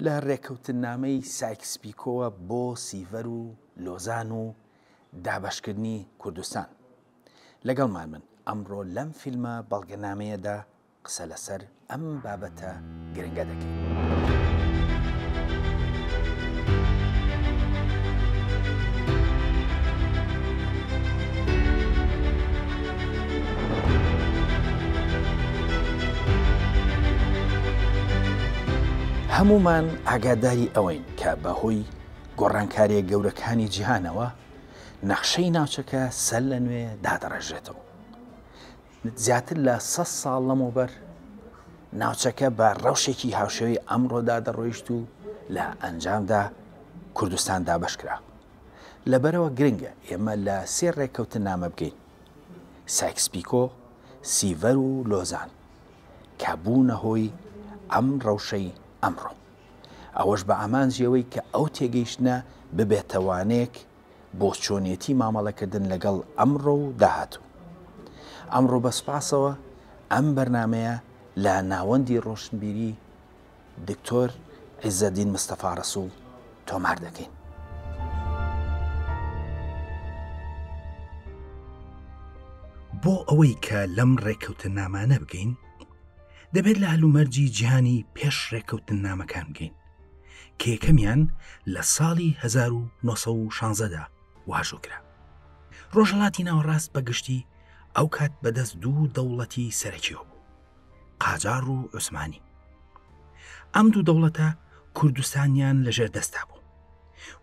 لە ڕێکەوتننامەی سایکس پیکۆوە بۆ سیڤەر و لۆزان و دابەشکردنی کوردستان. لەگەڵمان بن ئەمڕۆ لەم فیلمە بەڵگەنامەیەدا قسە لەسەر ئەم بابەتە گرنگە دەکەین. هەموومان ئاگاداری ئەوەین کە بەهۆی گۆڕانکاریە گەورەکانی جیهانەوە نەخشەی ناوچەکە سەر لە نوێ دادەڕێژێتەوە. زیاتر لە سە ساڵ لەمەوبەر ناوچەکە بە ڕەوشێکی هاوشێوەی ئەمڕۆدا دەڕۆیشت و لە ئەنجامدا کوردستان دابەشکرا. لەبەرەوە گرنگە ئێمە لە سێ ڕێککەوتننامە بگەین، سایکس-پیکۆ، سیڤەر و لۆزان، کە بوونە هۆی ئەم ڕەوشەی ئەمڕۆ. ئەوەش بە ئامانجی ئەوەی کە ئەو تێگەیشتنە ببێتە وانەیەک بۆ چۆنیەتی مامەڵەکردن لەگەڵ ئەمڕۆ و داهاتوو. ئەمڕۆ بە سوپاسەوە ئەم بەرنامەیە لە ناوەندی ڕۆشنبیری دکتۆر عیزەدین مستەفا ڕەسوڵ تۆمار دەکەین. بۆ ئەوەی کە لەم ڕێککەوتننامانە بگەین، دەبێت لە هەلومەرجی جیهانی پێش ڕێککەوتننامەکان بگەین، کە یەکەمیان لە ساڵی 1916 دا واژۆ کرا. ڕۆژهەڵاتی ناوەڕاست بە گشتی ئەو کات بەدەست دوو دەوڵەتی سەرەکیەوە بوو، قاجاڕ و عوسمانی. ئەم دوو دەوڵەتە کوردستانیان لەژێر دەستا بوو.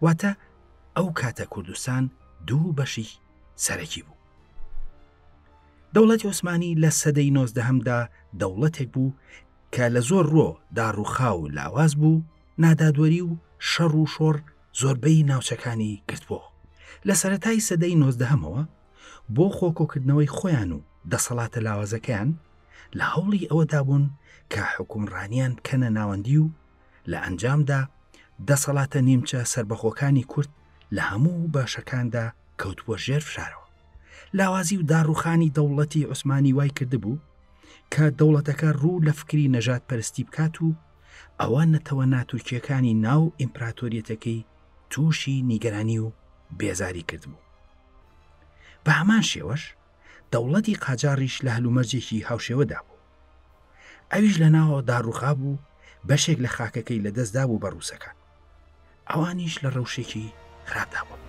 واتە ئەو کاتە کوردستان دوو بەشی سەرەکی بوو. دەوڵەتی عوسمانی لە سەدەی نۆزدەهەمدا دەوڵەتێک بوو کە لە زۆر ڕۆ داڕووخا و لاواز بوو، نادادوەری و شەڕ و شۆڕ زۆربەی ناوچەکانی گرتبۆوە. لە سەرەتای سەدەی نۆزدەهەمەوە بۆ خۆکۆکردنەوەی خۆیان و دەسەڵاتە لاوازەکەیان لە هەوڵی ئەوەدا بوون کە حوکمڕانیان بکەنە ناوەندی و لە ئەنجامدا دەسەڵاتە نیمچە سەربەخۆکانی کورد لە هەموو بەشەکاندا کەوتبووە ژێر فشارەوە. لاوازی و داڕوخانی دەوڵەتی عوسمانی وای کردبوو کە دەوڵەتەکە ڕوو لە فکری نەژاد پەرستی بکات و ئەوە نەتەوە ناتورکیەکانی ناو ئیمپراتۆریەتەکەی تووشی نیگەرانی و بێزاری کردبوو. بە هەمان شێوەش دەوڵەتی قاجاڕیش لە هەلومەرجێکی هاوشێوەدا بوو. ئەویش لە ناوەوە داڕوخابوو، بەشێک لە خاکەکەی لەدەستدابوو بە ڕووسەکان. ئەوانیش لە ڕەوشێکی خراپدا بوون.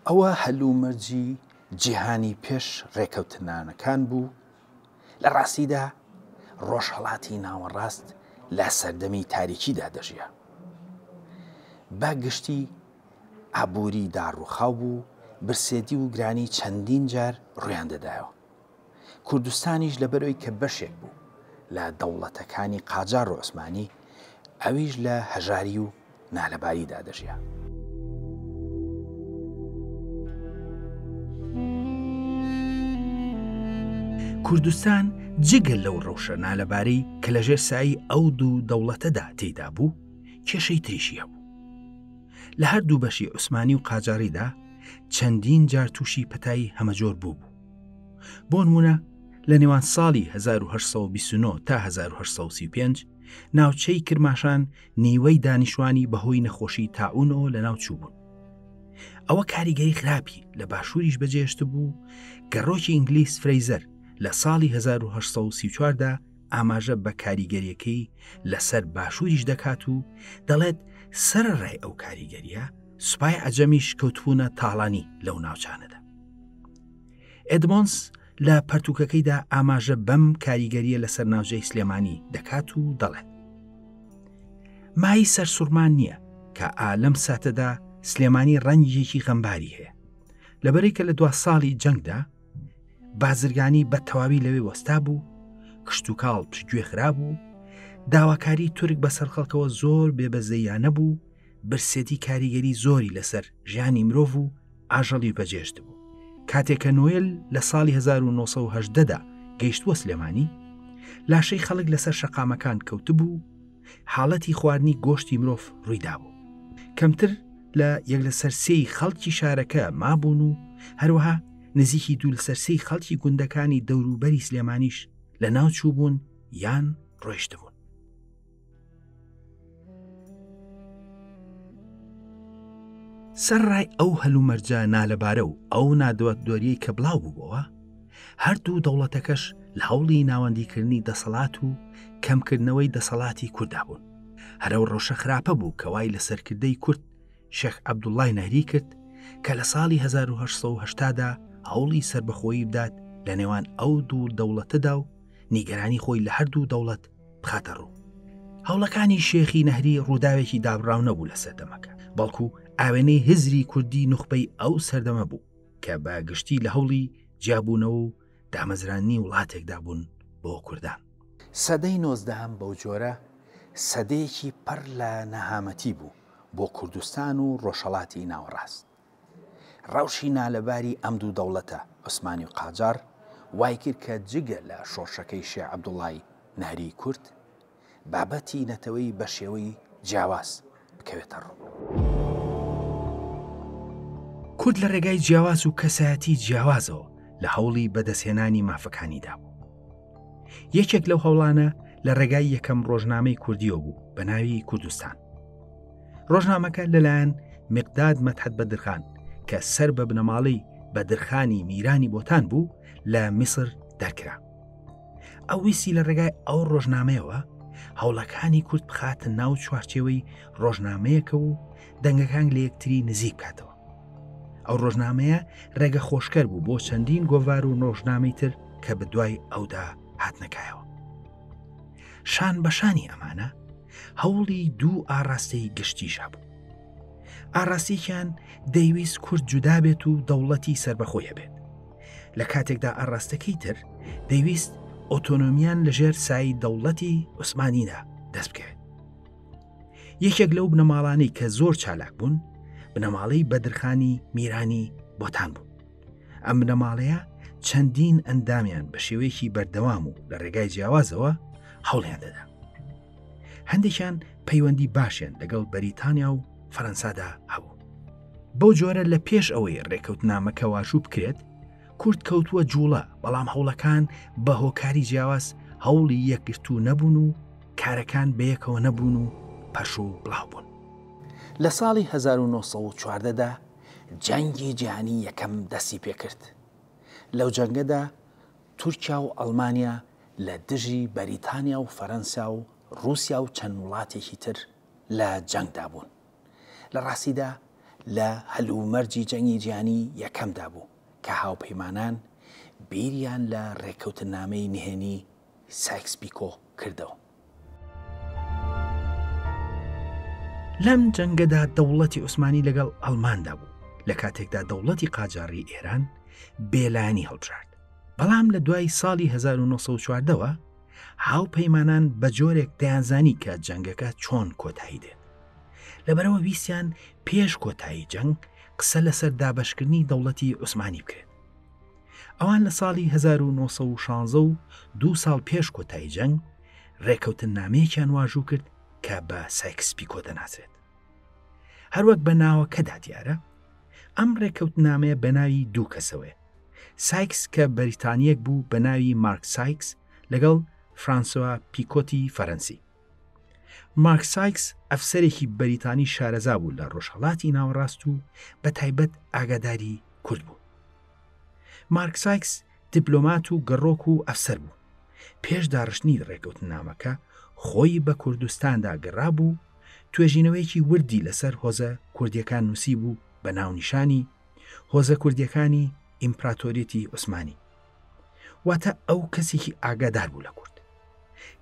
ئەوە هەلومەرجی جیهانی پێش ڕێکەوتنانەکان بوو، لە ڕاستیدا ڕۆژهەڵاتی ناوەڕاست لە سەردەمی تاریکیدا دەژیا. بە گشتی ئابووری داڕووخاو بوو، برسێتی و گرانی چەندین جار ڕوویان دەدایەوە. کوردستانیش لەبەرئەوەی کە بەشێک بوو لە دەوڵەتەکانی قاجاڕ و عوسمانی، ئەویش لە هەژاری و نالەباریدا دەژیا. کوردستان جگە لەو ڕەوشە نالەبارەی کە لەژێر سایەی ئەو دوو دەوڵەتەدا تێیدا بوو، کێشەی تریشی هەبوو. لە هەردوو بەشی عوسمانی و قاجاڕیدا چەندین جار تووشی پەتای هەمەجۆر بووبوو. بۆ نمونە لە نێوان ساڵی 1829 تا 1835 ناوچەی کرماشان نیوەی دانیشوانی بەهۆی نەخۆشی تاعونەوە لەناو چووبوون. ئەوە کاریگەری خراپی لە باشووریش بەجێشت بوو گەڕۆکی ئینگلیس فرەیزەر لە ساڵی 1934 دا ئاماژە بە کاریگەریەکەی لەسەر باشووریش دەکات و دەڵێت سەرەڕای ئەو کاریگەریە سوپای عەجەمیش کەوتبوونە تاڵانی لەو ناوچانەدا. ئێدمۆنس لە پەرتووکەکەیدا ئاماژە بەم کاریگەریە لەسەر ناوچەی سلێمانی دەکات و دەڵێت مای سەرسوڕمان نییە کە ئا لەم ساتەدا سلێمانی ڕەنگێکی غەمباری هەیە لەبەرەی کە لە دوا ساڵی جەنگدا بازرگانی بە تەواوی لەوێ وەستا بوو کشتتوکاڵ پشتگوێ خرابوو داواکاری تورک بەسەر خەڵکەوە زۆر بێبەزەیانە بوو برسێتی کاریگەری زۆری لەسەر ژیانی مرۆڤ و ئاژەڵی بەجێشتبوو. کاتێک کە نۆێل لە ساڵی 1970 دا گەیشتووە سلێمانی، لاشەی خەڵک لەسەر شەقامەکان کەوتبوو، حاڵەتی خواردنی گۆشتی مرۆڤ ڕوویدابوو. کەمتر لە یەک لەسەر سێی خەڵکی شارەکە مابوون و هەروەها نزیکی دوو لەسەر سێی خەڵکی گوندەکانی دەوروبەری سلێمانیش لەناو چووبوون یان ڕۆیشتبوون. سەرڕای ئەو هەلومەرجە نالەبارە و ئەو نادوەدۆریەی کە بڵاو بووبەوە، هەردوو دەوڵەتەکەش لە هەوڵی ناوەندیکردنی دەسەڵات و کەمکردنەوەی دەسەڵاتی کورددا بوون. هەر ئەو ڕەوشە خراپە بوو کە وای لە سەرکردەی کورد شێخ عەبدوڵڵای نەهری کرد کە لە ساڵی 1880 دا هەوڵی سەربەخۆیی بدات لە نێوان ئەو دوو دەوڵەتەدا و نیگەرانی خۆی لە هەردوو دەوڵەت بخاتە ڕوو. هەوڵەکانی شێخی نەهری ڕووداوێکی دابڕاو نەبوو لە سەردەمەکە، بەڵکو ئاوێنەی هزری کوردی نوخبەی ئەو سەردەمە بوو کە بە گشتی لە هەوڵی جیابوونەوە و دامەزراندنی وڵاتێکدا بوون بۆ کوردان. سەدەی نۆزدەهەم بەوجۆرە سەدەیەکی پڕ لە نەهامەتی بوو بۆ کوردستان و ڕۆژهەڵاتی ناوەڕاست. ڕەوشی نالەباری ئەم دوو دەوڵەتە، عوسمانی و قاجاڕ، وایکرد کە جگە لە شۆڕشەکەی شێخ عەبدوڵڵای نەهری کورد، بابەتی نەتەوەیی بە شێوەی جیاواز بکەوێتە ڕوو. کورد لە ڕێگای جیاواز و کەسایەتی جیاوازەوە لە هەوڵی بەدەستهێنانی مافەکانیدا بوو. یەکێک لەو هەوڵانە لە ڕێگای یەکەم ڕۆژنامەی کوردیەوە بوو بە ناوی کوردستان. ڕۆژنامەکە لەلایەن مقداد مەدحەت بەدرخان کە سەر بە بنەماڵەی بەدرخانی میرانی بۆتان بوو لە میسر دەرکرا. ئەو ویستی لە ڕێگای ئەو ڕۆژنامەیەوە هەوڵەکانی کورد بخاتە ناو چوارچێوەی ڕۆژنامەیەکە و دەنگەکان لە یەکتری نزیک بکاتەوە. ئەو ڕۆژنامەیە ڕێگە خۆشکەر بوو بۆ چەندین گۆڤار و ڕۆژنامەی تر کە بە دوای ئەودا هاتنەکایەوە. شان بەشانی ئەمانە هەوڵی دوو ئاراستەی گشتیش هەبوو. ئاراستێکیان دەیویست کورد جودا بێت و دەوڵەتی سربەخۆی هەبێت. لە کاتێکدا ئاراستەکەی تر دەیویست ئۆتۆنۆمیان لەژێر سای دەوڵەتی عوسمانیدا دەست بکەوێت. یەکێک لەو بنەماڵانەی کە زۆر چالاک بوون بنەماڵەی بەدرخانی میرانی بۆتان بوو. ئەم بنەماڵەیە چەندین ئەندامیان بە شێوەیەکی بەردەوام و لە ڕێگای جیاوازەوە هەوڵیان دەدا. هەندێکیان پەیوەندی باشیان لەگەڵ بەریتانیا و فەرەنسادا هەبوو. بەو جۆرە لە پێش ئەوەی ڕێکەوتنامەکە واژوو بکرێت، کورد کەوتووە جوڵە، بەڵام هەوڵەکان بە هۆکاری جیاواز هەوڵی یەکگرتوو نەبوون و کارەکان بەیەکەوە نەبوون و پەرشوو بڵاو بوون. لە ساڵی 1914 دا جەنگی جیهانی یەکەم دەستی پێکرد. لەو جەنگەدا تورکیا و ئەڵمانیا لە دژی بەریتانیا و فەرەنسا و ڕووسیا و چەند وڵاتێکی تر لە جەنگدا بوون. لە ڕاستیدا لە هەلومەرجی جەنگی جیهانی یەکەمدا بوو کە هاوپەیمانان بیریان لە ڕێککەوتننامەی نهێنی سایکس پیکۆ کردەوە. لەم جەنگەدا دەوڵەتی عوسمانی لەگەڵ ئەڵماندا بوو، لە کاتێکدا دەوڵەتی قاجاڕی ئێران بێلایەنی هەڵبژارد. بەڵام لە دوای ساڵی 1914 وە هاوپەیمانان بە جۆرێک دەیانزانی کە جەنگەکە چۆن کۆتایی دێت. لەبەرەوە ویستیان پێش کۆتایی جەنگ قسە لەسەر دابەشکردنی دەوڵەتی عوسمانی بکرێت. ئەوان لە ساڵی 1916 و دوو ساڵ پێش کۆتایی جەنگ ڕێکەوتننامەیەکیان واژوو کرد کە بە سایکس پیکۆ دەناسرێت. هەروەک بە ناوەکەدا دیارە، ئەم ڕێکەوتنامەیە بە ناوی دوو کەسەوەیە. سایکس کە بەریتانییەک بوو بە ناوی مارک سایکس لەگەڵ فرانسوا پیکۆتی فەرەنسی. مارک سایکس ئەفسەرێکی بەریتانی شارەزا بوو لە ڕۆژهەڵاتی ناوەڕاست و بە تایبەت ئاگاداری کورد بوو. مارک سایکس دیپلۆمات و گەڕۆک و ئەفسەر بوو. پێش داڕشتنی ڕێکەوتننامەکە خۆی بە کوردستاندا گەڕابوو، توێژینەوەیەکی وردی لەسەر هۆزە کوردییەکان نووسیبوو بە ناونیشانی، هۆزە کوردییەکانی ئیمپراتۆریەتی عوسمانی. واتە ئەو کەسێکی ئاگادار بوو لە کورد.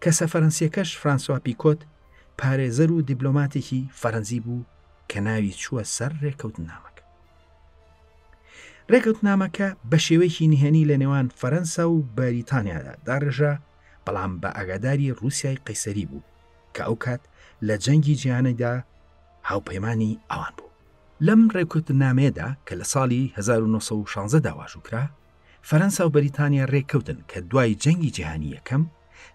کەسە فەرەنسییەکەش فرانسوا پیکۆت، پارێزەر و دیپلۆماتێکی فەرەنسی بوو کە ناوی چووە سەر رێککەوتننامەکە. رێککەوتنامەکە بە شێوەیەکی نهێنی لە نێوان فەرەنسا و بەریتانیادا داڕێژرا، بەڵام بە ئاگاداری رووسیای قەیسەری بوو کە ئەو کات لە جەنگی جیهانیدا هاوپەیمانی ئەوان بوو. لەم رێککەوتننامەیەدا کە لە ساڵی 1916 دا واژوو کرا، فەرەنسا و بەریتانیا رێککەوتن کە دوای جەنگی جیهانی یەکەم،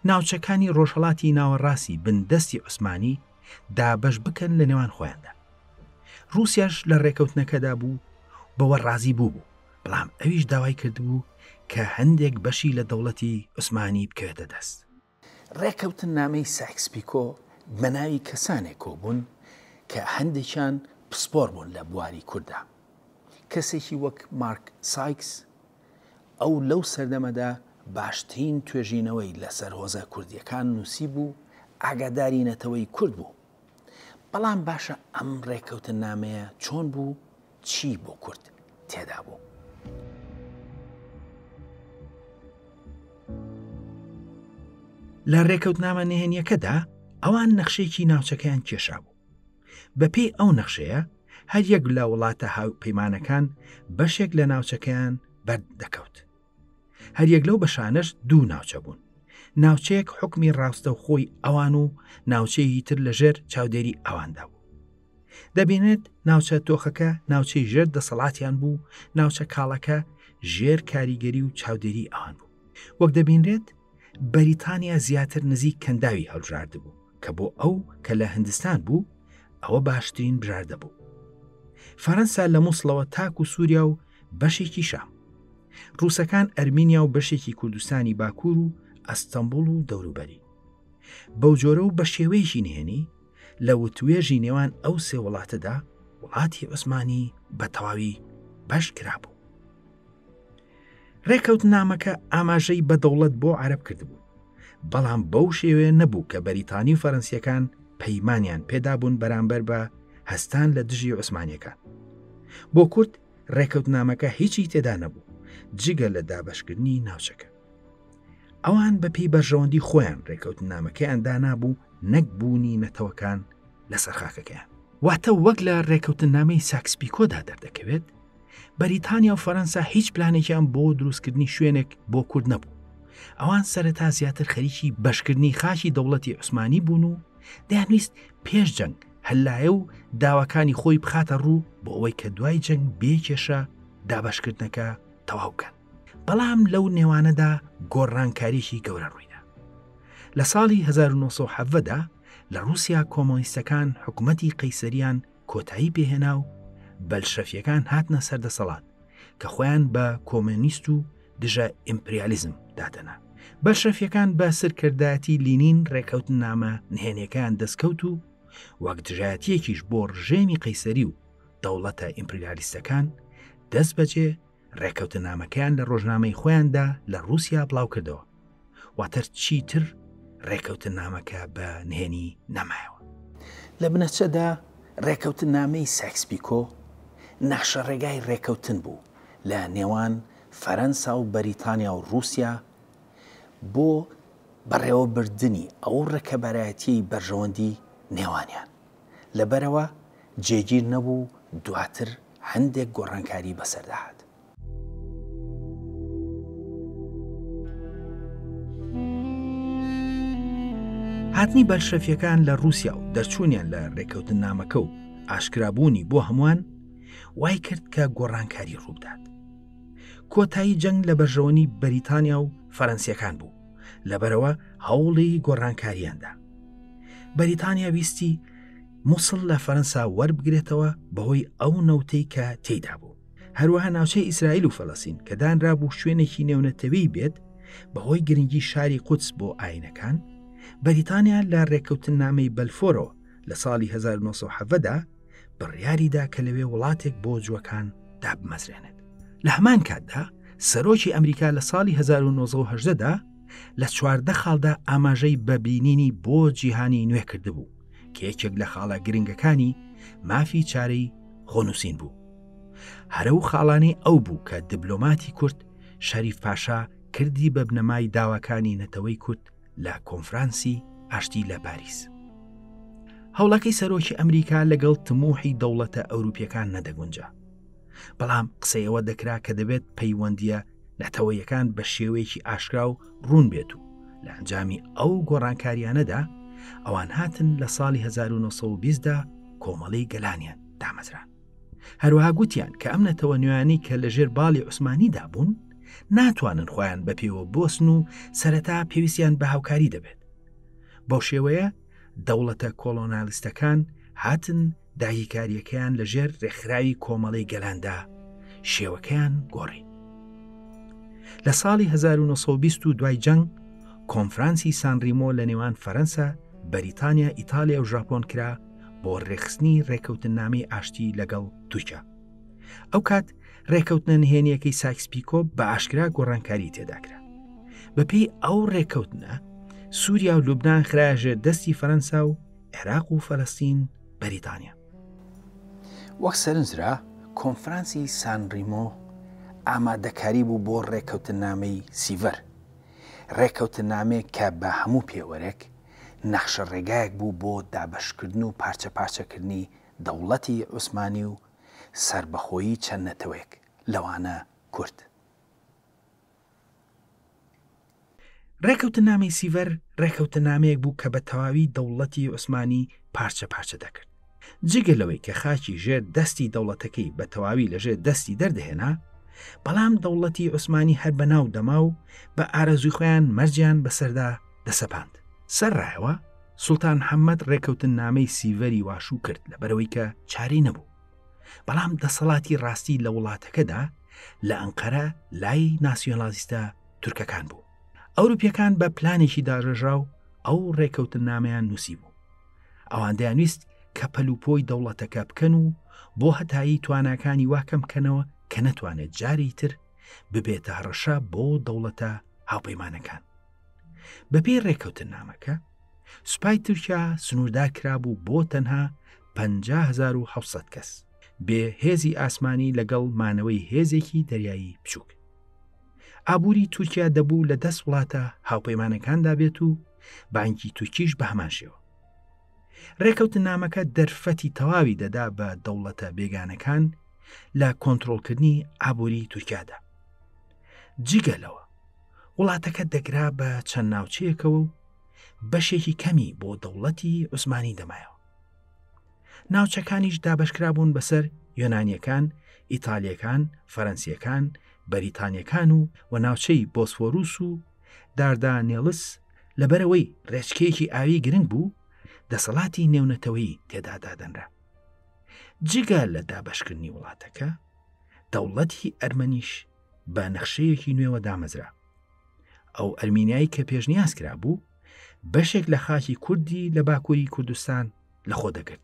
ناوچەکانی ڕۆژهەڵاتی ناوەڕاستی بن دەستی عوسمانی دابەش بکەن لە نێوان خۆیاندا. ڕووسیاش لە ڕێکەوتنەکەدا بوو بەوە ڕازی بوو بوو، بەڵام ئەویش داوای کردبوو کە هەندێک بەشی لە دەوڵەتی عوسمانی بکەوێتە دەست. ڕێکەوتننامەی سایکس پیکۆ بە ناوی کەسانێک کۆبوون کە هەندێکیان پسپۆر بوون لە بواری کورددا. کەسێکی وەک مارک سایکس، ئەو لەو سەردەمەدا باشترین توێژینەوەی لەسەر هۆزە کوردییەکان نووسیبوو، ئاگاداری نەتەوەی کورد بوو. بەڵام باشە ئەم ڕێککەوتننامەیە چۆن بوو، چی بۆ کورد تێدا بوو؟ لە ڕێکەوتنامە نهێنیەکەدا ئەوان نەخشەیەکی ناوچەکەیان کێشابوو. بەپێی ئەو نەخشەیە هەر یەک لە وڵاتە هاوپەیمانەکان بەشێک لە ناوچەکەیان بەر دەکەوت. هەر یەک لەو بەشانەش دوو ناوچە بوون. ناوچەیەک حوکمی ڕاستەوخۆی ئەوان و ناوچەیەکی تر لەژێر چاودێری ئەواندا بوو. دەبینێت ناوچە تۆخەکە ناوچەی ژێر دەسەڵاتیان بوو، ناوچە کاڵەکە ژێر کاریگەری و چاودێری ئەوان بوو. وەک دەبینرێت بەریتانیا زیاتر نزیک کەنداوی هەڵبژاردبوو کە بۆ ئەو کە لە هندستان بوو ئەوە باشترین بژاردە بوو. فەرەنسا لە مووسڵەوە تاکو سووریا و بەشێکی شام. ڕووسەکان ئەرمینیا و بەشێکی کوردستانی باکوور و ئەستەمبوڵ و دەوروبەری. بەو جۆرە و بە شێوەیەکی نهێنی لە وتوێژی نێوان ئەو سێ وڵاتەدا وڵاتی عوسمانی بە تەواوی بەش کرابوو. ڕێکەوتنامەکە ئاماژەی بە دەوڵەت بۆ عەرەب کردبوو، بەڵام بەو شێوەیە نەبوو کە بەریتانی و فەرەنسییەکان پەیمانیان پێدابوون بەرامبەر بە هەستان لە دژی عوسمانییەکان. بۆ کورد ڕێکەوتنامەکە هیچی تێدا نەبوو جگە لە دابەشکردنی ناوچەکە. ئەوان بە پێی بەرژەوەندی خۆیان ڕێکەوتنامەکەیان دانابوو نەک بوونی نەتەوەکان لەسەر خاکەکەیان. واتە وەک لە ڕێکەوتننامەی ساکسپیکۆدا دەردەکەوێت، بەریتانیا و فەرەنسا هیچ پلانێکیان بۆ دروستکردنی شوێنێک بۆ کورد نەبوو. ئەوان سەرەتا زیاتر خەریکی بەشکردنی خاکی دەوڵەتی عوسمانی بوون و دەیانویست پێش جەنگ هەلایە و داواکانی خۆی بخاتە ڕوو بۆ ئەوەی کە دوای جەنگ بێ کێشە دابەشکردنەکە تەواو بکەن. بەڵام لەو نێوانەدا گۆڕانکاریی گەورە ڕوویدا. لە ساڵی 1917 دا لە ڕووسیا کۆمۆنیستەکان حکومەتی قەیسەریان کۆتایی پێهێنا و بەلشەفیەکان هاتنە سەر دەسەڵات کە خۆیان بە کۆمۆنیست و دژە ئیمپریالیزم دادەنا. بەلشەفیەکان بە سەرکردایەتی لینین ڕێکەوتننامە نهێنیەکەیان دەستکەوت و وەک دژایەتیەکیش بۆ ڕژێمی قەیسەری و دەوڵەتە ئیمپریالیستەکان دەستبەجێ ڕێکەوتنامەکەیان لە ڕۆژنامەی خۆیاندا لە ڕووسیا بڵاوکردەوە. واتە چیتر ڕێکەوتنامەکە بە نهێنی نەمایەوە. لە بنەچەدا ڕێکەوتنامەی سایکس پیکۆ نەخشەڕێگای ڕێکەوتن بوو لە نێوان فەرەنسا و بەریتانیا و ڕووسیا بۆ بەڕێوەبردنی ئەو ڕکەبەرایەتیەی بەرژەوەندی نێوانیان. لەبەرئەوە جێگیر نەبوو و دواتر هەندێک گۆڕانکاری بەسەردا هات. هاتنی بەلشەفیەکان لە ڕووسیا و دەرچوونیان لە ڕێککەوتننامەکە و ئاشکرابوونی بۆ هەمووان وای کرد کە گۆڕانکاری ڕووبدات. کۆتایی جەنگ لە بەرژەوەنی بەریتانیا و فەرەنسیەکان بوو، لەبەرەوە هەوڵی گۆڕانکاریاندا. بەریتانیا ویستی موسڵ لە فەرەنسا وەربگرێتەوە بەهۆی ئەو نەوتەی کە تێیدا بوو. هەروەها ناوچەی ئیسرائیل و فەلەستین کە دانرابوو شوێنێکی نێونەتەوی بێت بەهۆی گرنگی شاری قودس بۆ ئاینەکان، بەریتانیا لە رێککەوتننامەی بەلفۆرەوە لە ساڵی 1917 دا بڕیاریدا کە لەوێ وڵاتێک بۆ جووەکان دابمەزرێنێت. لە هەمان کاتدا سەرۆکی ئەمریکا لە ساڵی 1918 دا لە 14 خاڵدا ئاماژەی بە بینینی بۆ جیهانی نوێ کردبوو کە یەکێک لە خاڵە گرنگەکانی مافی چارەی خۆنووسین بوو. هەر ئەو خاڵانەی ئەو بوو کە دبلۆماتی کورد شەریف پاشا کردی بە بنەمای داواکانی نەتەوەی کورد لە کۆنفرانسی ئاشتی لە پاریس. هەوڵەکەی سەرۆکی ئەمریکا لەگەڵ تموحی دەوڵەتە ئەوروپیەکان نەدەگونجا. بەڵام قسەی ئەوە دەکرا کە دەبێت پەیوەندییە نەتەوەیەکان بە شێوەیەکی ئاشکرا و ڕوون بێت و لە ئەنجامی ئەو گۆڕانکاریانەدا ئەوان هاتن لە ساڵی 1920 دا کۆمەڵی گەلانیان دامەزران. هەروەها گوتیان کە ئەم نەتەوە نوێیانەی کە لە ژێر باڵی عوسمانیدا بوون، ناتوانن خۆیان بە پێوە بۆسن و سەرەتا پێویستیان بە هاوکاری دەبێت. بەو شێوەیە دەوڵەتە کۆڵۆنالیستەکان هاتن داگیرکارییەکەیان لە ژێر ڕێکخراوی کۆمەڵەی گەلاندا شێوەکەیان گۆڕی. لە ساڵی 1920 و دوای جەنگ کۆنفرانسی سانریمۆ لە نێوان فەرەنسا، بەریتانیا، ئیتالیا و ژاپۆن کرا بۆ ڕێکخستنی ڕێککەوتننامەی ئاشتی لەگەڵ تورکیا. ئەو کات ڕێککەوتنە نهێنیەکەی سایکس پیکۆ بە ئاشکرا گۆڕانکاری تێداکرا. بەپێی ئەو ڕێککەوتنە سووریا و لوبناان خرایە ژێر دەستی فەرەنسا و عێراق و فەلەستین بەریتانیا. وەک سەرنجرا کۆنفرانسی سان ریمۆ ئامادەکاری بوو بۆ ڕێککەوتننامەی سیڤەر، ڕێککەوتننامەیەک کە بە هەموو پێوەرێک نەخشە ڕێگایەک بوو بۆ دابەشکردن و پارچەپارچەکردنی دەوڵەتی عوسمانی و سەربەخۆیی چەند نەتەوەیەک، لەوانە کورد. ڕێکەوتننامەی سیڤەر ڕێکەوتننامەیەک بوو کە بە تەواوی دەوڵەتی عوسمانی پارچە پارچە دەکرد. جگە لەوەی کە خاکی ژێر دەستی دەوڵەتەکەی بە تەواوی لە ژێر دەستی دەردەهێنا، بەڵام دەوڵەتی عوسمانی هەر بە ناو دەما و بە ئارەزووی خۆیان مەرجیان بەسەردا دەسەپاند. سەرڕایەوە سوڵتان محەممەد ڕێکەوتننامەی سیڤەری واشوو کرد لەبەرئەوەی کە چارەی نەبوو. بەڵام دەسەڵاتی ڕاستی لە وڵاتەکەدا لە ئەنقەرە لای ناسیۆنالیستە تورکەکان بوو. ئەوروپیەکان بە پلانێکی داڕێژراو ئەو ڕێکەوتننامەیان نووسیبوو. ئەوان دەیانویست کە پەلوپۆی دەوڵەتەکە بکەن و بۆ هەتایی تواناکانی وا کەم بکەنەوە کە نەتوانێت جارێی تر ببێتە هەڕەشە بۆ دەوڵەتە هاوپەیمانەکان. بەپێی ڕێککەوتننامەکە، سوپای تورکیا سنووردار کرابوو بۆ تەنها 50,700 کەس، بێ هێزی ئاسمانی لەگەڵ مانەوەی هێزێکی دەریایی بچووک. ئابووری تورکیا دەبوو لە دەست وڵاتە هاوپەیمانەکاندا بێت و بانکی تورکیش بە هەمان شێوە. ڕێکەوتنامەکە دەرفەتی تەواوی دەدا بە دەوڵەتە بێگانەکان لە کۆنترۆڵکردنی ئابووری تورکیادا. جگە لەوە وڵاتەکە دەگرا بە چەند ناوچەیەکەوە و بەشێکی کەمی بۆ دەوڵەتی عوسمانی دەمایەوە. ناوچەکانیش دابەشکرابوون بەسەر یۆنانیەکان، ئیتالیەکان، فەرەنسیەکان، بەریتانیەکان و و ناوچەی بۆسفۆروس و داردانێڵس لەبەرئەوەی ڕێچکەیەکی ئاوی گرنگ بوو، دەسەڵاتی نێونەتەوەیی تێدا دادەنرا. جگە لە دابەشکردنی وڵاتەکە، دەوڵەتی ئەرمەنیش بە نەخشەیەکی نوێوە دامەزرا. ئەو ئەرمینیای کە پێشنیاز کرابوو، بەشێک لە خاکی کوردی لە باکووری کوردستان لەخۆ دەگرت.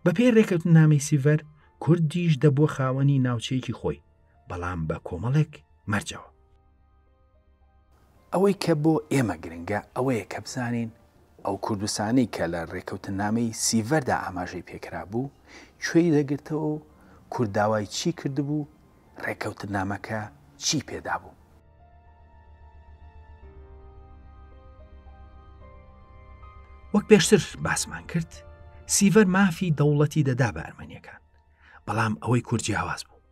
بەپێی ڕێکەوتننامەی سیڤەر، کوردیش دەبووە خاوەنی ناوچەیەکی خۆی، بەڵام بە کۆمەڵێک مەرجەوە. ئەوەی کە بۆ ئێمە گرنگە ئەوەیە کە بزانین ئەو کوردستانەی کە لە ڕێکەوتننامەی سیڤەردا ئاماژەی پێکرابوو کوێی دەگرتەوە و کورد داوای چی کردبوو، ڕێککەوتننامەکە چی پێدابوو؟ وەک پێشتر باسمان کرد، سیڤەر مافی دەوڵەتی دەدا بە ئەرمەنیەکان، بەڵام ئەوەی کورد جیاواز بوو.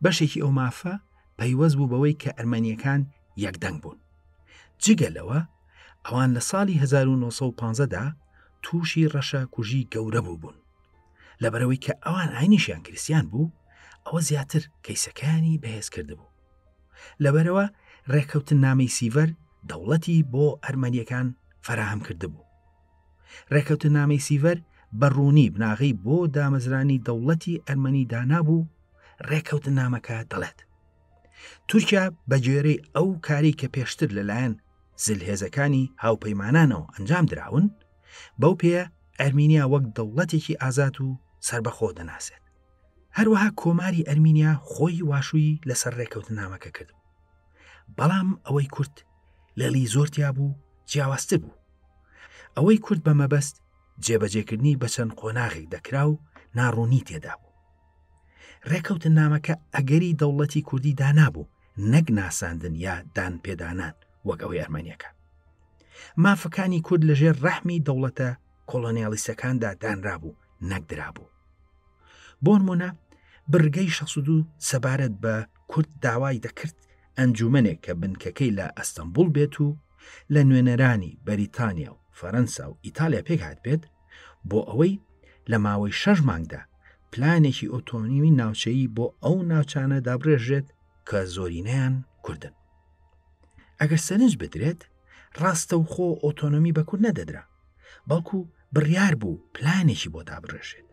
بەشێکی ئەو مافە پەیوەست بوو بەوەی کە ئەرمەنیەکان یەکدەنگ بوون. جگە لەوە، ئەوان لە ساڵی 1915 دا تووشی ڕەشە کوژی گەورە بوو بوون. لەبەرئەوەی کە ئەوان ئاینیشیان کریستیان بوو، ئەوە زیاتر کەیسەکەیانی بەهێز کردبوو. لەبەرئەوە ڕێککەوتننامەی سیڤەر دەوڵەتی بۆ ئەرمەنییەکان فەراهەم کردبوو. ڕێککەوتننامەی سیڤەر بە ڕوونی بناغەی بۆ دامەزرانی دەوڵەتی ئەرمەنی دانابوو، ڕێککەوتننامەکە دەڵێت، تورکیا بەگوێرەی ئەو کارەی کە پێشتر لەلایەن زلهێزەکانی هاوپەیمانانەوە ئەنجام دراون، بەو پێیە ئەرمینیا وەک دەوڵەتێکی ئازاد و سەربەخۆ دەناسێت. هەروەها کۆماری ئەرمینیا خۆی واشووی لەسەر ڕێککەوتننامەکە کردبوو. بەڵام ئەوەی کورد لەلی زۆر تیا بوو جیاوازتر بوو. ئەوەی کورد بە مەبەست جێبەجێکردنی بە چەند قۆناغێک دەکرا و ناڕوونی تێدا بوو. ڕێککەوتننامەکە ئەگەری دەوڵەتی کوردی دانابوو نەک ناساندن یا دانپێدانان وەک ئەوەی ئەرمەنیەکان. مافەکانی کورد لەژێر ڕەحمی دەوڵەتە کۆڵۆنیالیستەکاندا دانرابوو نەک درابوو. بۆنمونە بڕگەی 62 سەبارەت بە کورد داوای دەکرد ئەنجومەنێک کە بنکەکەی لە ئەستەنبوڵ بێت و لە نوێنەرانی بەریتانیا و فەرەنسا و ئیتالیا پێکهاتبێت بۆ ئەوەی لە ماوەی شەش مانگدا پلانێکی ئۆتۆنیمی ناوچەیی بۆ ئەو ناوچانە دابڕێژرێت. کە زۆرینەیان کوردن. ئەگەر سەرنج بدرێت، ڕاستەوخۆ ئۆتۆنۆمی بە کورد نەدەدرا، بەڵکو بڕیار بوو پلانێکی بۆ دابڕێژێت.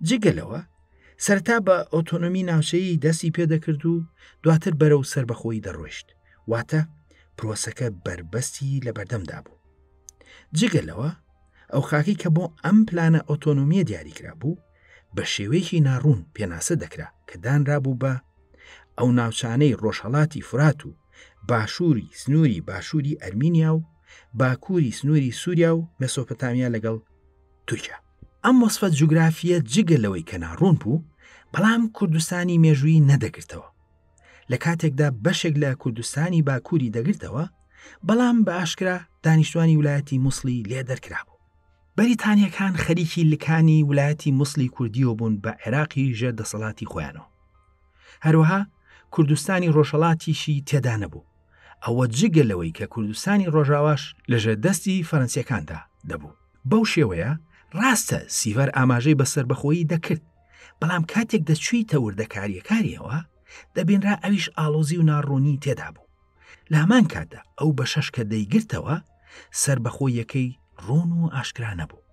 جگە لەوە، سەرەتا بە ئۆتۆنۆمی ناوچەیی دەستی پێدەکرد و دواتر بەرەو سەربەخۆیی دەڕۆیشت، واتە پرۆسەکە بەربەستی لەبەردەمدا بوو. جگە لەوە، ئەو خاکەی کە بۆ ئەم پلانە ئۆتۆنۆمییە دیاریکرابوو، بە شێوەیەکی ناڕوون پێناسە دەکرا کە دانرابوو بە ئەو ناوچانەی ڕۆژهەڵاتی فورات و باشووری سنووری باشووری ئەرمینیا و باکووری سنووری سووریا و مێسۆپۆتامیا لەگەڵ تورکیا. ئەم وەسفە جوگرافییە جگە لەوەی کە ناڕوون بوو، بەڵام کوردستانی مێژوویی نەدەگرتەوە. لە کاتێکدا بەشێک لە کوردستانی باکووری دەگرتەوە، بەڵام بە ئاشکرا دانیشتوانی ولایەتی موسڵی لێ دەرکرابوو. بەریتانییەکان خەریکی لکانی ولایەتی موسڵی کوردییەوە بوون بە عێراقی ژێر دەسەڵاتی خۆیانەوە. هەروەها کوردستانی ڕۆژهەڵاتیشی تێدا نەبوو. ئەوە جگە لەوەی کە کوردستانی ڕۆژاواش لەژێر دەستی فەرەنسییەکاندا دەبوو. بەو شێوەیە ڕاستە سیڤەر ئاماژەی بە سەربەخۆیی دەکرد، بەڵام کاتێک دەچوویتە وردەکارییەکانیەوە، دەبینرا ئەویش ئاڵۆزی و ناڕوونی تێدا بوو. لە هەمان کاتدا ئەو بەشەش کە دەیگرتەوە، سەربەخۆییەکەی ڕوون و ئاشکرا نەبوو.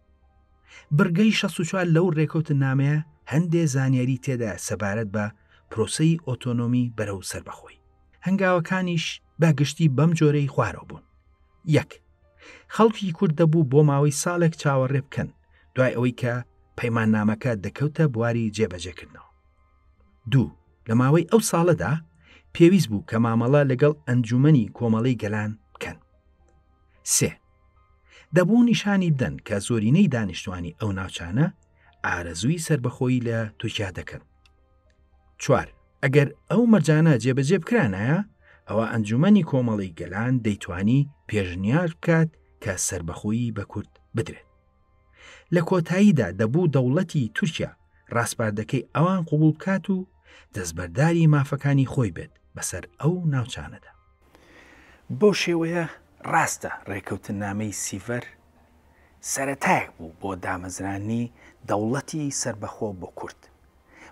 بڕگەی 64 لەو ڕێکەوتننامەیە هەندێ زانیاری تێدایە سەبارەت بە پرۆسەی ئۆتۆنۆمی بەرەو سەربەخۆیی. هەنگاوەکانیش بە گشتی بەم جۆرەی خوارەوە بوون. یەک. خەڵکی کورد دەبوو بۆ ماوەی ساڵێک چاوەڕێ بکەن دوای ئەوەی کە پەیماننامەکە دەکەوتە بواری جێبەجێکردنەوە. دوو. لە ماوەی ئەو ساڵەدا پێویست بوو کە مامەڵە لەگەڵ ئەنجومەنی کۆمەڵەی گەلان بکەن. سێ. دەبوو نیشانی بدەن کە زۆرینەی دانیشتوانی ئەو ناوچانە ئارەزووی سەربەخۆیی لە تورکیا دەکەن. چوار. ئەگەر ئەو مەرجانە جێبەجێ بکرانایە، ئەوا ئەنجومەنی کۆمەڵەی گەلان دەیتوانی پێشنیار بکات کە سەربەخۆیی بە کورد بدرێت. لە کۆتاییدا دەبوو دەوڵەتی تورکیا ڕاسپاردەکەی ئەوان قبوڵ بکات و دەستبەرداری مافەکانی خۆی بێت بەسەر ئەو ناوچانەدا. بەو شێوەیە ڕاستە ڕێکەوتننامەی سیڤەر سەرەتایەک بوو بۆ دامەزراننی دەوڵەتی سەربەخۆ بۆ کورد،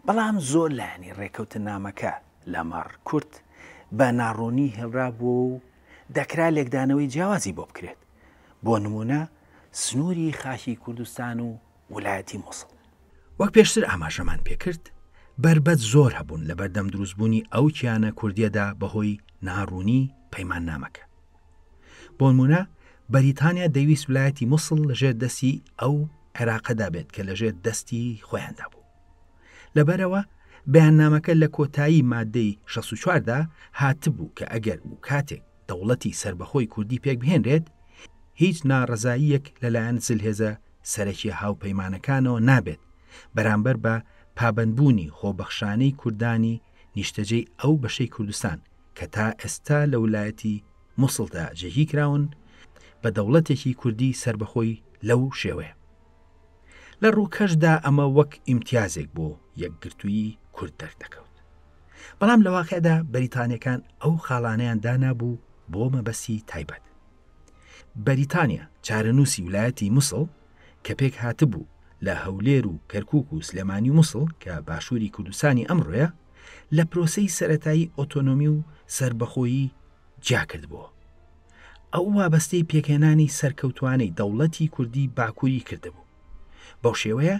بەڵام زۆر لایەنی ڕێکەوتننامەکە لەمەڕ کورد بە ناڕوونی هێڵرابووەوە و دەکرا لێکدانەوەی جیاوازی بۆ بکرێت، بۆ نموونە سنووری خاکی کوردستان و ولایەتی موسڵ. وەک پێشتر ئاماژەمان پێکرد، بەربەت زۆر هەبوون لەبەردەم دروستبوونی ئەو کیانە کوردییەدا بەهۆی ناڕوونی پەیماننامەکە. بۆنموونە بەریتانیا دەیویست ولایەتی موسڵ لەژێر دەستی ئەو عێراقەدا بێت کە لەژێر دەستی خۆیاندا بوو. لەبەرئەوە بەیاننامەکە لە کۆتایی مادەی 64 دا هاتبوو کە ئەگەر و کاتێک دەوڵەتی سەربەخۆی کوردی پێکبهێنرێت، هیچ ناڕەزاییەک لەلایەن زلهێزە سەرەکیە هاوپەیمانەکانەوە نابێت بەرامبەر بە پابەندبوونی خۆبەخشانەی کوردانی نیشتەجێی ئەو بەشەی کوردستان کە تا ئێستا لە ولایەتی موسڵدا جێگیرکراون بە دەوڵەتێکی کوردی سەربەخۆی لەو شێوەیە. لە ڕووکەشدا ئەمە وەک ئیمتیازێک بۆ یەکگرتوویی کورد دەردەکەوت. بەڵام لە واقعدا بەریتانیەکان ئەو خاڵانەیان دانابوو بۆ مەبەستی تایبەت. بەریتانیا چارەنووسی ولایەتی موسڵ کە پێک هاتبوو لە هەولێر و کەرکوک و سلێمانی و موسڵ کە باشووری کوردستانی ئەمڕۆیە لە پرۆسەی سەرەتایی ئۆتۆنۆمی و سەربەخۆیی جیا کردبۆوە. ئەو وابەستەی پێکهێنانی سەرکەوتوانەی دەوڵەتی کوردی باکووری کردبوو. بەو شێوەیە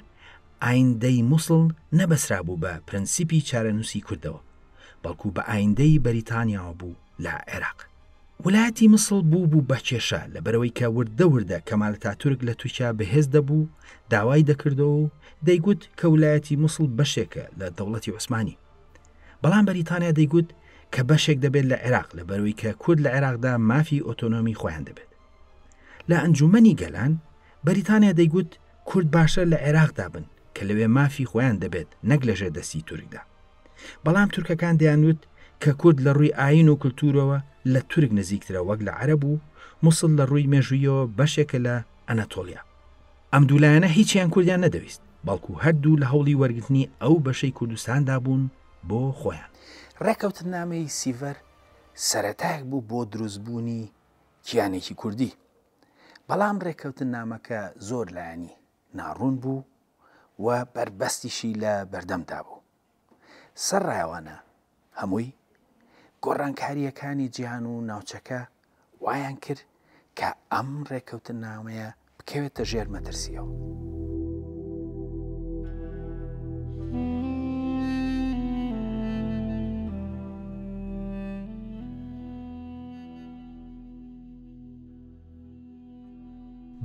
ئایندەی موسڵ نەبەسرابوو بە پرەنسیپی چارەنووسی کوردەوە، بەڵکو بە ئایندەی بەریتانیاوە بوو لە عێراق. ولایەتی مسڵ بوو بوو بە کێشە، لەبەرئەوەی کە وردە وردە کەمال ئەتاتورک لە تورکیا بەهێز دەبوو، داوای دەکردەوە و دەیگوت کە ولایەتی موسڵ بەشێکە لە دەوڵەتی عوسمانی. بەڵام بەریتانیا دەیگوت کە بەشێک دەبێت لە عێراق لەبەرئەوەی کە کورد لە عێراقدا مافی ئۆتۆنۆمی خۆیان دەبێت. لە ئەنجوومەنی گەلان، بەریتانیا دەیگوت کورد باشترە لە عێراقدا بن کە لەوێ مافی خۆیان دەبێت نەک لەژێر دەستی تورکدا. بەڵام تورکەکان دەیانوت کە کورد لە ڕووی ئایین و کلتورەوە لە تورک نزیکترە وەک لە عەرەب و موسڵ لە ڕووی مێژوویەوە بەشێکە لە ئەنەتۆلیا. ئەم دوو لایەنە هیچیان کوردیان نەدەویست، بەڵکو هەردوو لە هەوڵی وەرگرتنی ئەو بەشەی کوردستاندا بوون بۆ خۆیان. ڕێکەوتننامەی سیڤەر سەرەتایەک بوو بۆ دروستبوونی کیانێکی کوردی، بەڵام ڕێککەوتننامەکە زۆر لایەنی ناڕوون بوو و بەربەستیشی لە بەردەمدا بوو. سەرڕای ئەوانە هەمووی. گۆڕانکارییەکانی جیهان و ناوچەکە وایان کرد کە ئەم ڕێککەوتننامەیە بکەوێتە ژێر مەترسییەوە.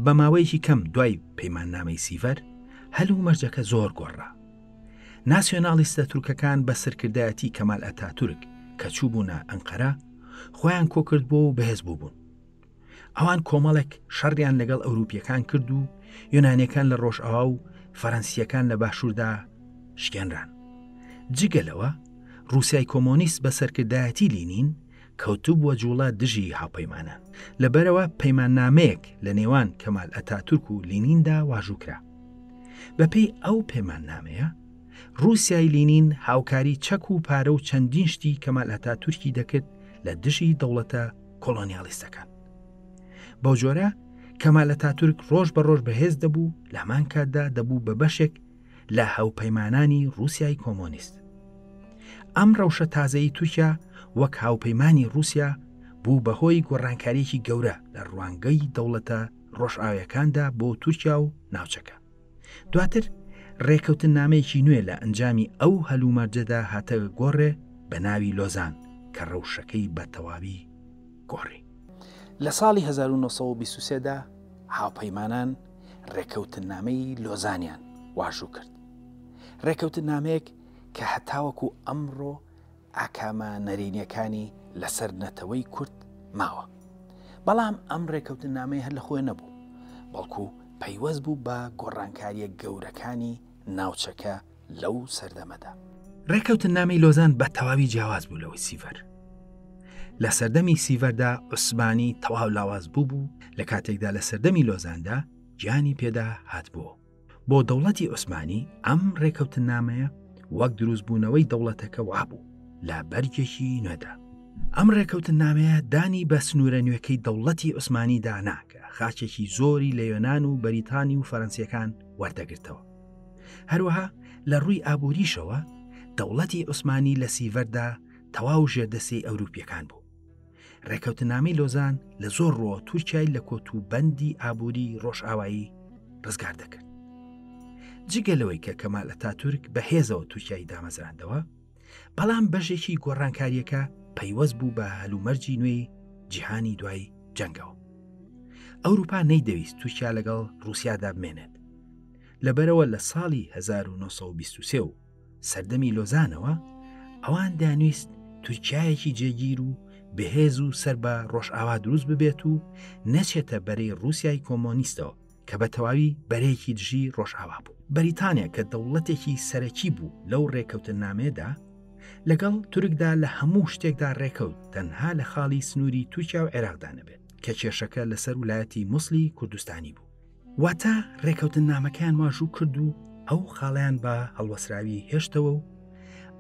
بە ماوەیەکی کەم دوای پەیماننامەی سیڤەر، هەلومەرجەکە زۆر گۆڕا. ناسیۆنالیستە تورکەکان بە سەرکردایەتی کەمال ئەتاتورک کە چووبوونە ئەنقەرە، خۆیان کۆکردبووە و بەهێز بووبوون. ئەوان کۆمەڵێک شەڕیان لەگەڵ ئەوروپیەکان کرد و یۆنانیەکان لە ڕۆژئاوا و فەرەنسیەکان لە باشووردا شکێنران. جگە لەوە، ڕووسیای کۆمۆنیست بە سەرکردایەتی لینین کەوتبووە جوڵە دژی هاوپەیمانان. لەبەرئەوە پەیماننامەیەک لە نێوان کەمال ئەتاتورک و لینیندا واژوو کرا. بەپێی ئەو پەیماننامەیە، ڕووسیای لینین هاوکاری چەک و پارە و چەندین شتی کەمال ئەتاتورکی دەکرد لە دژی دەوڵەتە کۆڵۆنیالیستەکان. بەو جۆرە کەمال ئەتاتورک ڕۆژ بە ڕۆژ بەهێز دەبوو، لە هەمان کاتدا دەبوو بە بەشێک لە هاوپەیمانانی ڕووسیای کۆمۆنیست. ئەم ڕەوشە تازەی تورکیا وەک هاوپەیمانی ڕووسیا بوو بەهۆی گۆڕانکارییەکی گەورە لە ڕوانگەی دەوڵەتە ڕۆژئاویەکاندا بۆ تورکیا و ناوچەکە. دواتر ڕێکەوتننامەیەکی نوێ لە ئەنجامی ئەو هەلومەرجەدا هاتە گۆڕێ بە ناوی لۆزان کە ڕەوشەکەی بە تەواوی گۆڕی. لە ساڵی 1923 دا هاوپەیمانان ڕێکەوتننامەی لۆزانیان واژوو کرد. ڕێکەوتننامەیەک کە هەتاوەکو ئەمڕۆ ئاکامە نەرێنیەکانی لەسەر نەتەوەی کورد ماوە. بەڵام ئەم ڕێکەوتننامەیە هەر لە خۆی نەبوو، بەڵکو پەیوەست بوو بە گۆڕانکاریە گەورەکانی ناوچەکە لەو سەردەمەدا. ڕێکەوتننامەی لۆزان بە تەواوی جیاواز بوو لەوەی سیڤەر. لە سەردەمی سیڤەردا عوسمانی تەواو لاواز بوو بوو، لە کاتێکدا لە سەردەمی لۆزاندا گیانی پێدا هاتبووەوە. بۆ دەوڵەتی عوسمانی ئەم ڕێکەوتننامەیە وەک دروستبوونەوەی دەوڵەتەکە وابوو لە بەرگێکی نوێدا. ئەم ڕێکەوتننامەیە دانی بە سنوورە نوێکەی دەوڵەتی عوسمانیدا نا کە خاکێکی زۆری لە یۆنان و بەریتانی و فەرەنسیەکان وەردەگرتەوە. هەروەها لە ڕووی ئابووریشەوە دەوڵەتی عوسمانی لە سیڤەردا تەواو ژێردەستەی ئەوروپیەکان بوو. ڕێکەوتنامەی لۆزان لە زۆر ڕووە تورکیای لە کۆت و بەندی ئابووری ڕۆژئاوایی ڕزگار دەکرد. جگە لەوەی کە کەمال ئەتاتورک بە هێزەوە تورکیای دامەزراندەوە، بەڵام بەشێکی گۆڕانکاریەکە پەیوەست بوو بە هەلومەرجی نوێی جیهانی دوای جەنگەوە. ئەوروپا نەیدەویست تورکیا لەگەڵ ڕووسیادا بمێنێت. لەبەرەوە لە ساڵی 1923 و سەردەمی لۆزانەوە، ئەوان دەیانویست تورکیایەکی جێگیر و بەهێز و سەر بە ڕۆژئاوا دروست ببێت و نەچێتە بەرەی ڕووسیای کۆمۆنیستەوە کە بە تەواوی بەرەیەکی دژی ڕۆژئاوا بوو. بەریتانیا کە دەوڵەتێکی سەرەکی بوو لەو ڕێکەوتننامەیەدا، لەگەڵ تورکدا لە هەموو شتێکدا ڕێکەوت تەنها لە خاڵی سنووری تورکیا و عێراقدا نەبێت کە کێشەکە لەسەر ولایەتی موسڵی کوردستانی بوو. واتە ڕێکەوتننامەکەیان واژوو کرد و ئەو خاڵیان بە هەڵوەسراوی هێشتەوە و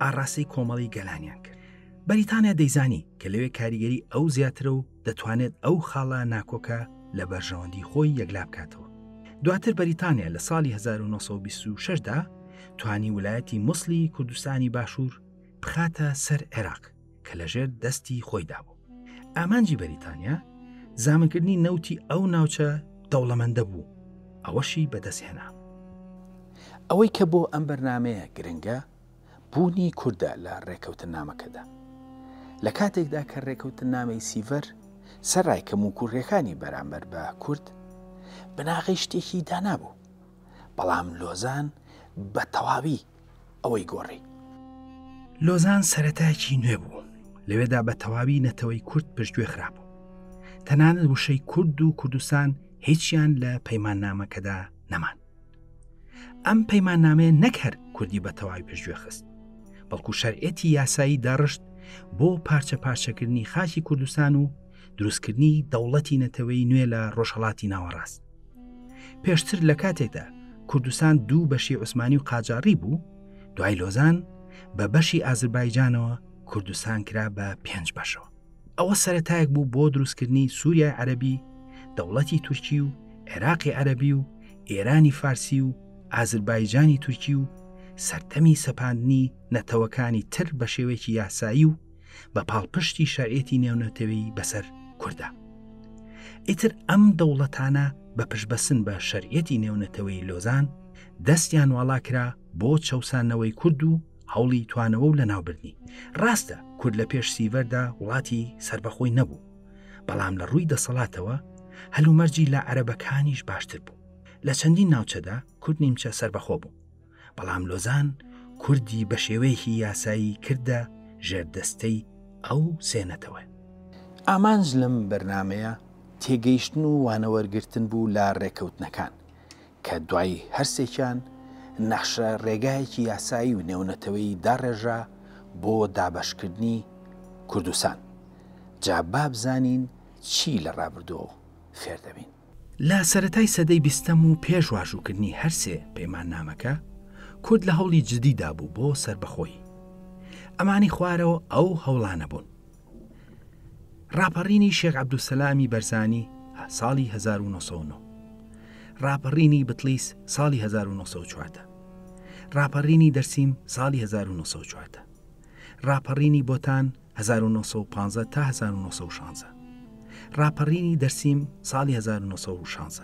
ئاڕاستەی کۆمەڵی گەلانیان کرد. بەریتانیا دەیزانی کە لەوێ کاریگەری ئەو زیاترە و دەتوانێت ئەو خاڵە ناکۆکە لە بەرژەوەندی خۆی یەکلا بکاتەوە. دواتر بەریتانیا لە ساڵی 1926 دا توانی ولایەتی موسڵی کوردستانی باشوور بخاتە سەر عێراق کە لەژێر دەستی خۆیدا بوو. ئامانجی بەریتانیا زامنکردنی نەوتی ئەو ناوچە دەوڵەمەندە بوو، ئەوەشی بەدەستهێنا. ئەوەی کە بۆ ئەم بەرنامەیە گرنگە بوونی کوردە لە ڕێکەوتننامەکەدا. لە کاتێکدا کە ڕێکەوتننامەی سیڤەر سەرای کەموکوڕیەکانی بەرامبەر بە کورد، بناغەی شتێکی دانابوو، بەڵام لۆزان بە تەواوی ئەوەی گۆڕی. لۆزان سەرەتایەکی نوێ بوو، لەوێدا بە تەواوی نەتەوەی کورد پشتگوێ خرابوو. تەنانەت وشەی کورد و کوردستان هیچیان لە پەیماننامەکەدا نەمان. ئەم پەیماننامەیە نەک هەر کوردی بە تەواوی پشتگوێ خست، بەڵکو شەرعیەتی یاسایی داڕشت بۆ پارچە پارچەکردنی خاکی کوردستان و دروستکردنی دەوڵەتی نەتەوەی نوێ لە ڕۆژهەڵاتی ناوەڕاست. پێشتر لە کاتێکدا کوردستان دوو بەشی عوسمانی و قاجاڕی بوو، دوای لۆزان بە بەشی ئازربایجانەوە کوردستان کرا بە پێنج بەشەوە. ئەوە سەرەتایەک بوو بۆ دروستکردنی سووریای عەرەبی، دەوڵەتی تورکی و عێراقی عەرەبی و ئێرانی فارسی و ئازربایجانی تورکی و سەردەمی سەپاندنی نەتەوەکانی تر بە شێوەیەکی یاسایی و بە پاڵپشتی شەرعیەتی نێونەتەوەیی بەسەر کوردا. ئیتر ئەم دەوڵەتانە بە پشتبەستن بە شەرعیەتی نێونەتەوەیی لۆزان دەستیان واڵا کرا بۆ چەوساندنەوەی کورد و هەوڵی توانەوە و لەناوبردنی. ڕاستە کورد لە پێش سیڤەردا وڵاتی سەربەخۆی نەبوو، بەڵام لە ڕووی دەسەڵاتەوە هەلومەرجی لە عەرەبەکانیش باشتر بوو. لە چەندین ناوچەدا کورد نیمچە سەربەخۆ بوو. بەڵام لۆزان کوردی بە شێوەیەکی یاسایی کردە ژێردەستەی ئەو سێ نەتەوە. ئامانج لەم بەرنامەیە تێگەیشتن و وانەوەرگرتن بوو لە ڕێکەوتنەکان، کە دوای هەرسێکیان نەخشە ڕێگایەکی یاسایی و نێونەتەوەیی داڕێژرا بۆ دابەشکردنی کوردستان. جا با بزانین چی لە ڕابردووەوە فێر دەبین. لە سەرەتای سەدەی بیستەم و پێش واژووکردنی هەرسێ پەیماننامەکە، کورد لە هەوڵی جدیدا بوو بۆ سەربەخۆیی. ئەمانەی خوارەوە ئەو هەوڵانە بوون. ڕاپەڕینی شێخ عەبدولسەلامی بەرزانی ساڵی 1909، ڕاپەڕینی بتلیس ساڵی 1914، ڕاپەڕینی دەرسیم ساڵی 1914، ڕاپەڕینی بۆتان 1915 تا 1916، ڕاپەڕینی دەرسیم ساڵی 1916،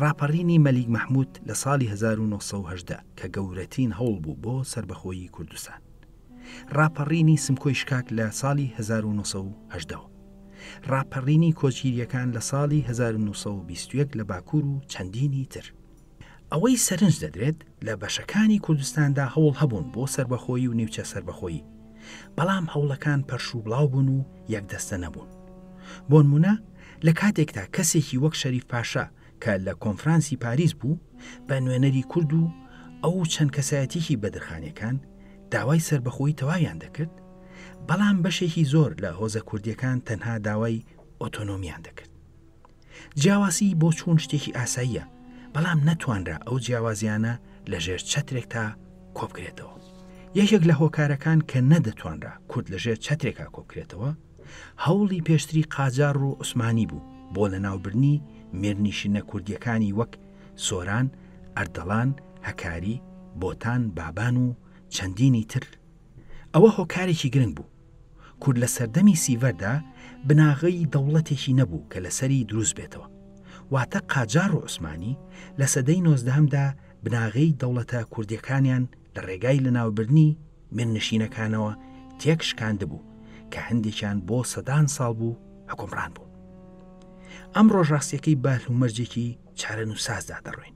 ڕاپەڕینی مەلیک مەحمود لە ساڵی 1918 کە گەورەترین هەوڵ بوو بۆ سەربەخۆیی کوردستان. ڕاپەڕینی سمکۆی شکاک لە ساڵی 1918 وە. ڕاپەڕینی کۆچگیرییەکان لە ساڵی 1921 لە باکوور و چەندینی تر. ئەوەی سەرنج دەدرێت لە بەشەکانی کوردستاندا هەوڵ هەبوون بۆ سەربەخۆیی و نیمچە سەربەخۆیی، بەڵام هەوڵەکان پەرشوبڵاو بوون و یەکدەستە نەبوون. بۆنمونە لە کاتێکدا کەسێکی وەک شەریف پاشا کە لە کۆنفرانسی پاریس بوو بە نوێنەری کورد و ئەو چەند کەسایەتیی بەدرخانیەکان داوای سەربەخۆیی تەواویان دەکرد، بەڵام بەشێکی زۆر لە هۆزە کوردیەکان تەنها داوای ئۆتۆنۆمیان دەکرد. جیاوازیی بۆچوون شتێکی ئاساییە، بەڵام نەتوانرا ئەو جیاوازیانە لە ژێر چەترێکتا کۆبکرێتەوە. یەکێک لە هۆکارەکان کە نەدەتوانرا کورد لە ژێر چەترێکا کۆبکرێتەوە، هەوڵی پێشتری قاجاڕ و عوسمانی بوو بۆ لەناوبردنی میرنیشینە کوردییەکانی وەک سۆران، ئەردەڵان، هەکاری، بۆتان، بابان و چەندینی تر. ئەوە هۆکارێکی گرنگ بوو. کورد لە سەردەمی سیڤەردا بناغەی دەوڵەتێکی نەبوو کە لەسەری دروست بێتەوە. واتە قاجاڕ و عوسمانی لە سەدەی نۆزدەهەمدا بناغەی دەوڵەتە کوردییەکانیان لە ڕێگای لەناوبردنی میرنشینەکانەوە تێک شکاندبوو کە هەندێکیان بۆ سەدان ساڵ بوو حوکمڕان بوون. ئەمڕۆش ڕاستیەکەی بە هەلومەرجێکی چارەنووسسازدا دەڕۆین.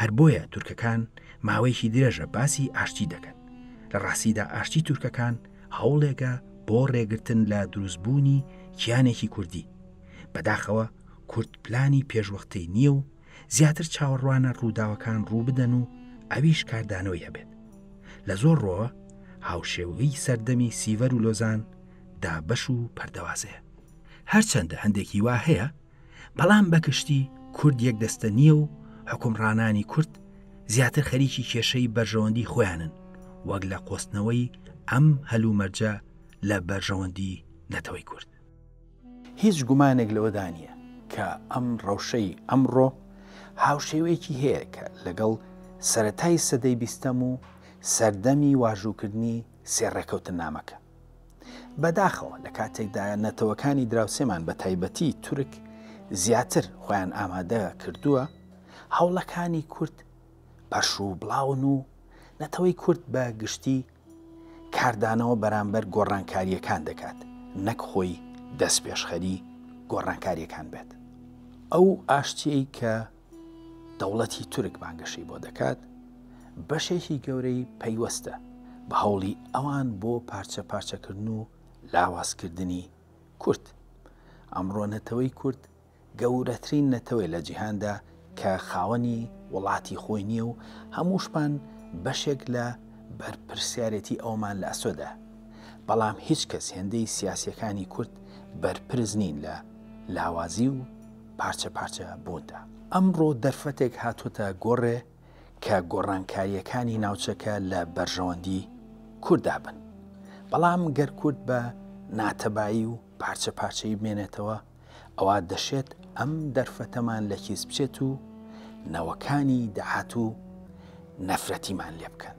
هەر بۆیە تورکەکان ماوەیەکی درێژە باسی ئاشتی دەکەن. لە ڕاستیدا ئاشتی تورکەکان هەوڵێکە بۆ ڕێگرتن لە دروستبوونی کیانێکی کوردی. بەداخەوە کورد پلانی پێشوەختەی نییە و زیاتر چاوەڕوانە ڕووداوەکان ڕووبدەن و ئەویش کاردانەوەی هەبێت. لە زۆر ڕۆوە هاوشێوەی سەردەمی سیڤەر و لۆزان دابەش و پەردەوازەیە. هەرچەندە هەندێکی وا هەیە، بەڵام بە گشتی کورد یەک دەستە نییە و حوکمڕانانی کورد زیاتر خەریکی کێشەی بەرژەوەندی خۆیانن وەک لە قۆستنەوەی ئەم هەلومەرجە لە بەرژەوەندی نەتەوەی کورد. هیچ گومانێک لەوەدا نییە کە ئەم ڕەوشەی ئەمڕۆ هاوشێوەیەکی هەیە کە لەگەڵ سەرەتای سەدەی بیستەم و سەردەمی واژووکردنی سێ ڕێکەوتننامەکە. بەداخەوە لە کاتێکدا نەتەوەکانی دراوسێمان بە تایبەتی تورک زیاتر خۆیان ئامادە کردووە، هەوڵەکانی کورد پەرشوو بڵاون و نەتەوەی کورد بە گشتی کاردانەوە بەرامبەر گۆڕانکارییەکان دەکات نەک خۆی دەستپێشخەری گۆڕانکارییەکان بێت. ئەو ئاشتیەی کە دەوڵەتی تورک بانگەشەی بۆ دەکات بەشێکی گەورەی پەیوەستە بە هەوڵی ئەوان بۆ پارچە پارچەکردن و لاوازکردنی کورد. ئەمڕۆ نەتەوەی کورد گەورەترین نەتەوەیە لە جیهاندا کە خاوەنی وڵاتی خۆی نییە و هەمووشمان بەشێک لە بەرپرسیارێتی ئەومان لە ئەستۆدایە. بەڵام هیچ کەس هێندەی سیاسییەکانی کورد بەرپرس نین لە لاوازی و پارچە پارچە بووندا. ئەمڕۆ دەرفەتێک هاتۆتە گۆڕێ کە گۆڕانکارییەکانی ناوچەکە لە بەرژەوەندی کورددا بن. بەڵام گەر کورد بە ناتەبایی و پارچە پارچەیی بمێنێتەوە، ئەوا دەشێت ئەم دەرفەتەمان لە کیس بچێت و نەوەکانی داهاتوو نەفرەتیمان لێ بکەن.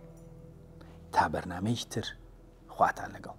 تا بەرنامەیەکی تر خواتان لەگەڵ.